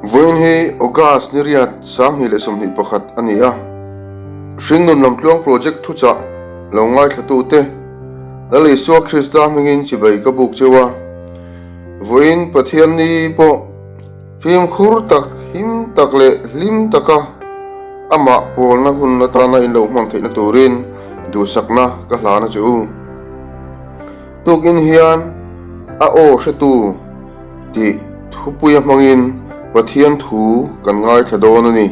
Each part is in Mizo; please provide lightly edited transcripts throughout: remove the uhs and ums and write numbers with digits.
Vawiin hi August ni riat 2021 a ni a, Hringnun Lamtluang Project thuchah lo ngaithlatute Lal Isua Krista hmingin chibai ka buk cheu a. Vawiin Pathianni pawh fimkhur tak, him tak leh hlim taka amah pawlna hun atana in lo hman theihna turin duhsakna ka hlan a che u. Tukin hian a aw hretu tih thupuia hmangin Pathian thu kan ngaithla dawn a ni.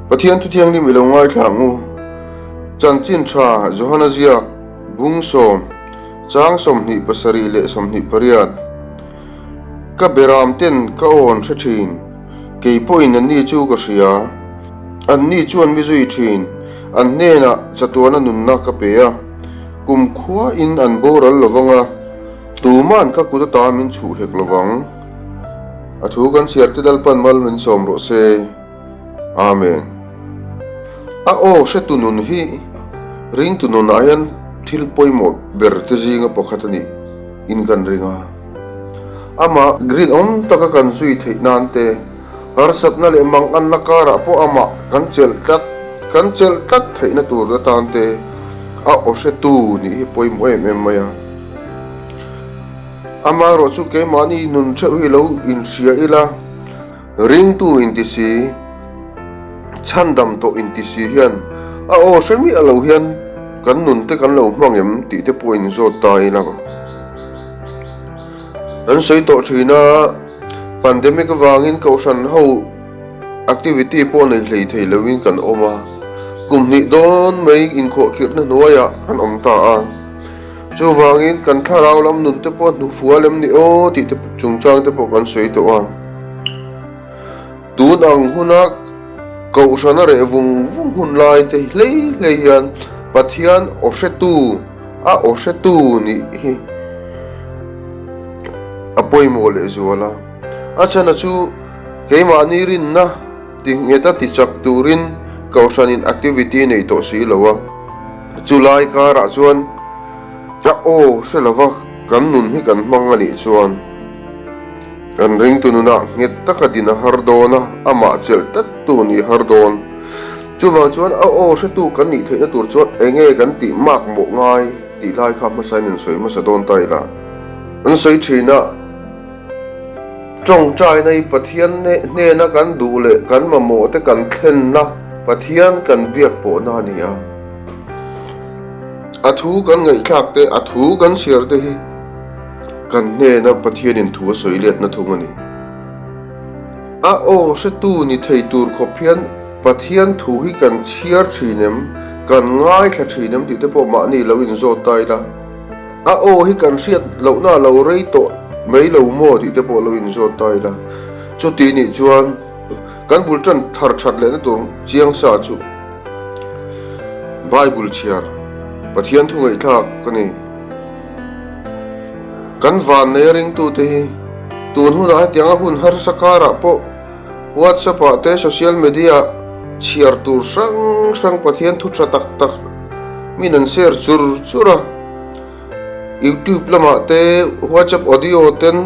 Pathian thu thianghlim i lo ngaithla ang u. Chanchin tha Johana ziak bung sawm, chang 27 leh 28. Ka beram ten ka awn hre thin, kei pawhin anni chu ka hria. Anni chuan mi zui thin, an hnenah chatuana nunna ka pe a, kum khuain an boral lovang a, tuman ka kut ata min chhuh hek lovang. A thu kan chhiar te Lalpan mal min sawm rawh se. Amen. A aw hretu nun hi ringtu nunah hian thil pawimawh ber te zinga pakhat a nih in kan ring a. Amah rinawm taka kan zui theih nan te, harsatna leh manganna karah pawh amah kan chelh tlat kan chelh tlat theihna tur atan te a aw hretu nih hi pawimawh em em mai a. Amaherawh chu keimahni nun theuh hi lo inhria ila, ringtu inti si, chhandam tawh inti si hian a aw hre miah lo hian kan nun te kan lo hmang em tih te pawh inzawt ta ila. An sawi tawh thin a, pandemic avangin kohhran ho activity pawh nei hlei thei loin kan awm a, kum hnih dawn mai inkhawhkhirhna hnuaiah kan awm ta a. Chuvangin kan thlarau lam nun te pawh hnufual em ni aw tih te chungchang te pawh kan sawi tawh a. Tun ang huna kohhrana reh vung vung hun lai te hlei hlei hian Pathian aw hretu, a aw hretu nih hi a pawimawh lehzual a. A chhan a chu keimahni rinna Tingheta tichak turin kohhranin activity nei tawh si lo a, chulai karah chuan a aw hre lova kan nun hi kan hmang a nih chuan kan ringtu nunah nghet taka din a har dawn a, amah chelh tattu nih har dawn. Chuvang chuan a aw hretu kan nih theihna tur chuan enge kan tih mak mawh ngai tih lai kha hmasain an sawi hmasa dawn ta ila. An sawi thin a. Tawngtaina hi Pathian hnena kan duh leh kan mamawh te kan thlenna, Pathian kan biak pawhna a ni a. A thu kan ngaihthlak te, a thu kan chhiar te hi kan hnena Pathianin thu a sawi letna thung a ni. A aw hretu ni thei tur khawp hian Pathian thu hi kan chhiar thin em, kan ngaithla thin em tih te pawh mahni lo inzawt ta ila. A aw hi kan hriat lohna a lo rei tawh mai lo maw tih te pawh lo inzawt ta ila. Chuti nih chuan kan bul tan thar that lehna tur chiang sa chu Bible chhiar Pathian thu ngaihthlak ka ni. Kan vannei a ringtute hi tun hunah hetianga hun harsa karah pawh WhatsApp ah te social media chhiar tur hrang hrang Pathian thu tha tak tak min an share chur chur a, YouTube lamah te WhatsApp audio ten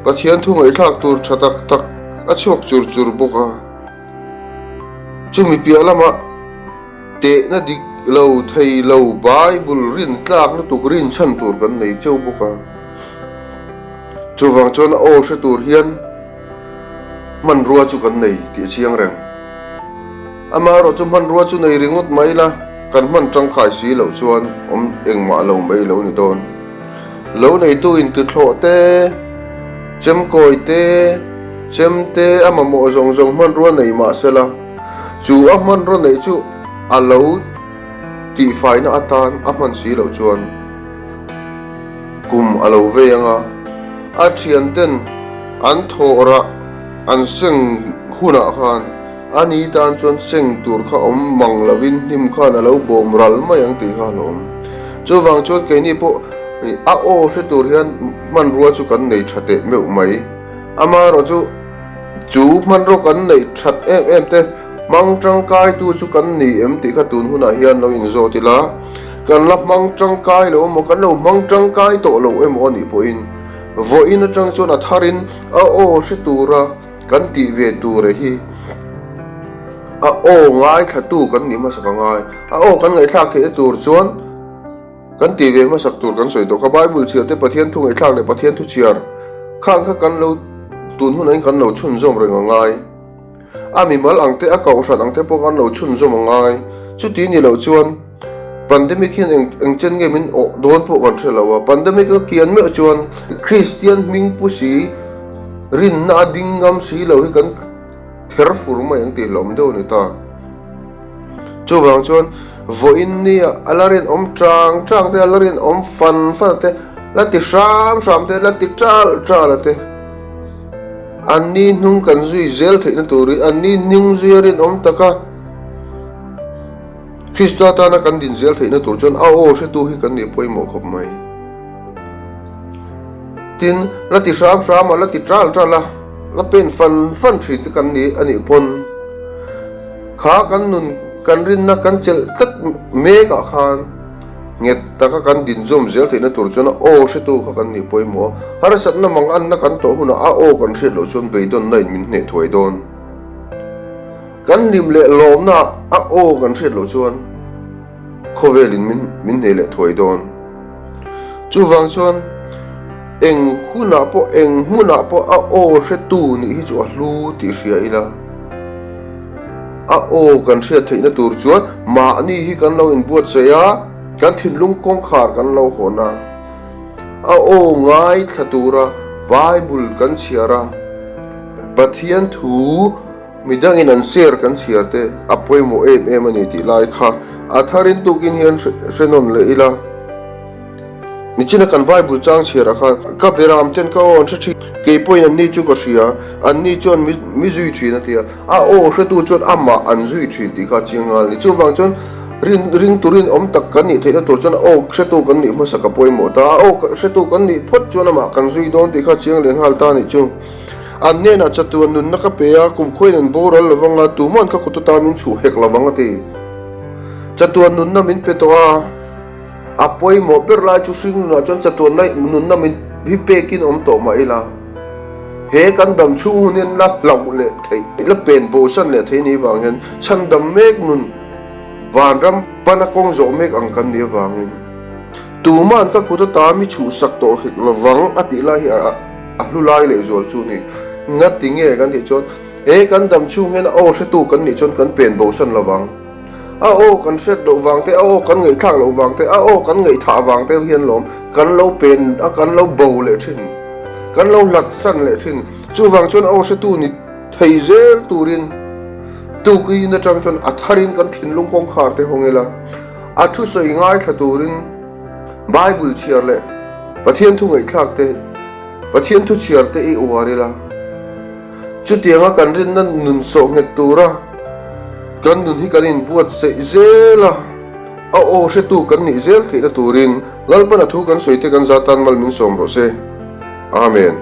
Pathian thu ngaihthlak tur tha tak tak a chhuak chur chur bawk a. Chumi piah lamah tehna dik lo thei lo Bible rin tlak lutuk rin chhan tur kan nei cheu bawk a. Chuvang chuan a aw hre tur hian Hmanrua chu kan nei tih a chiang reng. Amaherawh chu hmanrua chu nei ringawt mai ila, kan hman tangkai si loh chuan awm engmah lo mai lo ni dawn. Lo neitu in tuthlawh te, chemkawi te, chem te a mamawh zawng zawng hmanrua nei mah sela, chu a hmanrua neih chu a lo tihfaina atan a hman si loh chuan kum a lo vei ang a, a thianten An thawh rah an seng hunah khan a ni tan chuan seng tur kha awm mang lovin hnim khan a lo bawm ral mai ang tih kha a lo awm. Chuvang chuan keini pawh a aw hre tur hian hmanrua chu kan nei tha teh meuh mai. Amaherawh chu chu hmanrua kan neih that em em te hmang tangkaitu chu kan ni em tih kha tun hunah hian lo inzawt ila, kan la hmang tangkai lo emaw kan lo hmang tangkai tawh lo emaw a nih pawhin. Vawiin atang chuan a tharin a aw hre tura kan tih ve ture hi a aw ngaithlatu kan nih hmasak a ngai. A aw kan ngaihthlak theihna tur chuan kan tih ve hmasak tur kan sawi tawh kha. Bible chhiar te Pathian thu ngaihthlak leh Pathian thu chhiar khang kha kan lo tun hunah hian kan lo chhunzawm reng a ngai. A mimal ang te, a kohhran ang te pawh kan lo chhunzawm a ngai. Chuti ni loh chuan pandemic hian eng eng chen nge min awh dawn pawh kan hre lo a. Pandemic a kian meuh chuan Kristian hming pu si, rinna a ding ngam si lo hi kan ther fur mai ang tih hlawm deuh a ni ta. Chuvang chuan vawiin nia a la rinawm chang chang te, a la rinawm fan fan te, la ti hram hram te, la ti chal chal a te. Anni hnung kan zui zel theihna turin anni hnung zuia rinawm taka Krista tana kan din zel theihna tur chuan a aw hretu hi kan nih pawimawh khawp mai. Tin, la ti hram hram a, la ti ṭal ṭal a, la pen fan fan ṭhin te kan ni a nih pawn kha kan nun kan rinna kan chelh tlat mek ah khan Nghet taka kan dinzawm zel theihna tur chuan a aw hretu kha kan nih pawimawh a, harsatna manganna kan tawh hunah a aw kan hriat loh chuan beidawnna in min hneh thuai dawn. Kan hlim leh lawmna ah a aw kan hriat loh chuan khawvel in min min hneh leh thuai dawn. Chuvang chuan eng hunah pawh eng hmunah pawh a aw hretu nih hi chu a hlu tih hria ila. A aw kan hriat theihna tur chuan mahni hi kan lo inbuatsaih a, kan thinlung kawngkhar kan lo hawn a. A aw ngaithla tura Bible kan chhiar a, Pathian thu midangin an share kan chhiar te a pawimawh em em a ni tih lai kha a tharin tukin hian hre nawn leh ila. Nichina kan Bible chang chhiarah khan, Ka beram ten ka aw an hre thin, kei pawhin anni chu ka hria, anni chuan mi zui thin a ti a, a aw hretu chuan amah an zui thin tih kha a chiang nghal a ni. Chuvang chuan rin ring turin awm tak kan nih theihna tur chuan a aw hretu kan nih hmasa ka pawimawh ta, a aw hretu kan nih phawt chuan amah kan zui dawn tih kha a chiang leh nghal ta a nih chu. An hnenah chatuan nunna ka pe a, kumkhuain an boral lo vang a, tuma'n ka kut atan min chhuh hek lo vang a ti. Chatuan nunna min pe tawh a. A pawimawh ber lai chu hring nunah chuan chatuan laih nunna min hi pekin awm tawh mah ila, he kan dam chhung hun hian la hlauh leh theih, la pen bosan leh theih ni vang hian chhandam mek nun vanram pana kawng zawh mek ang kan nih avangin tuma'n ka kut ata mi chhuhsak tawh hek lovang a tih lai hi a hlu lai leh zual chu ni. Ngati nge kan tih chuan he kan dam chhung hian a aw hretu kan nih chuan kan pen bosan lovang. A aw kan hriat loh vang te, a aw kan ngaihthlak loh vang te, a aw kan ngaihthah vang te hian lawm kan lo pen a, kan lo bo leh thin, kan lo hlat san leh thin. Chuvang chuan a aw hretu ni thei zel turin tukin atang chuan a tharin kan thinlung kawngkhar te hawng ila, a thusawi ngaithla turin Bible chhiar leh Pathian thu ngaihthlak te, Pathian thu chhiar te i uar ila. Chutianga kan rinna nun sawh nghet tura kan nun hi kan inbuatsaih zel a, a aw hretu kan nih zel theihna turin Lalpana thu kan sawi te kan za tan mal min sawm rawh se. Amen.